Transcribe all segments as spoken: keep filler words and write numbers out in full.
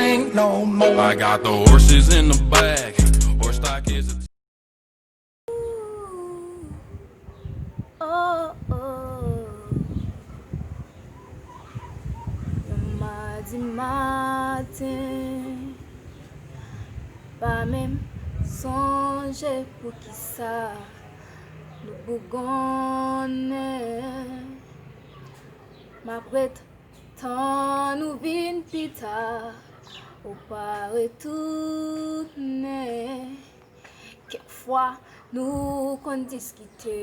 Ain't no more. I got the horses in the back. Horse stock is a Oh, oh. Yon madi maten, pa menm sonje poukisa nou bougonnen. M ap ret tann ou vin pita, ou pa retounen. Kèk fwa nou konn diskite,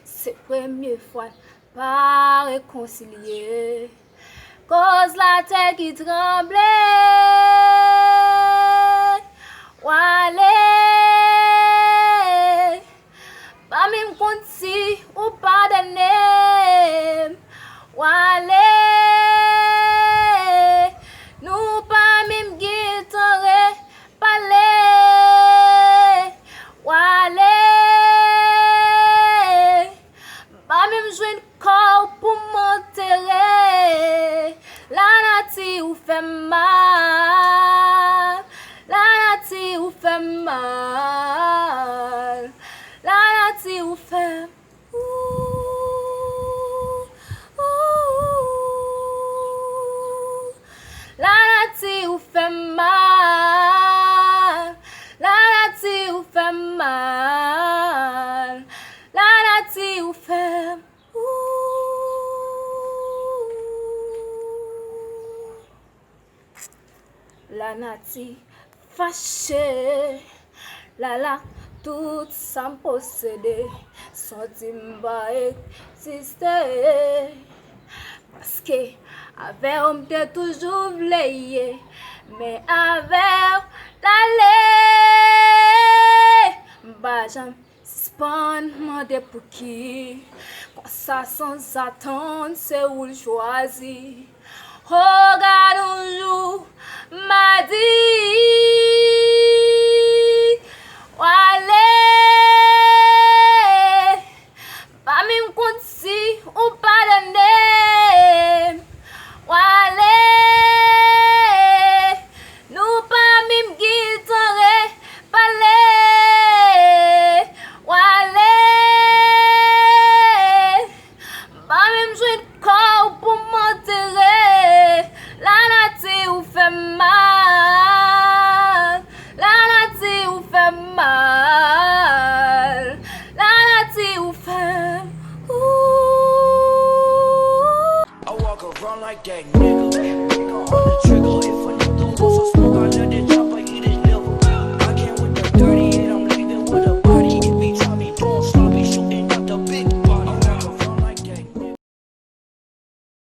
se premye fwa n pa rekonsilye. Koz latè ki tranble, w ale. Pa menm konn si ou padone m, w ale. Nou pa menm gentan repale, w ale. Pa menm jwenn kò w pou m antere. Lanati ou fè m mal, lanati ou fè m mal, lanati ou fè m Ooh, ooh. Lanati ou fè m mal, lanati ou fè m mal, lanati ou fè m, ooh. Lanati fache, l al ak tout sa m posede, santi m pa egziste. Paske avè w m te toujou vle ye, men avè w l ale. M pa janm sispann mande pouki, konsa sanzatann se ou l chwazi. O gad yon jou, m a di w ale. Pa menm konn si ou padone m, w ale. Nou pa menm gentan repale, w ale. M pa menm jwenn kò w pou m antere. Lanati ou fè m mal, lanati ou fè m mal, lanati ou fè m, ooh. I walk around like that nigga.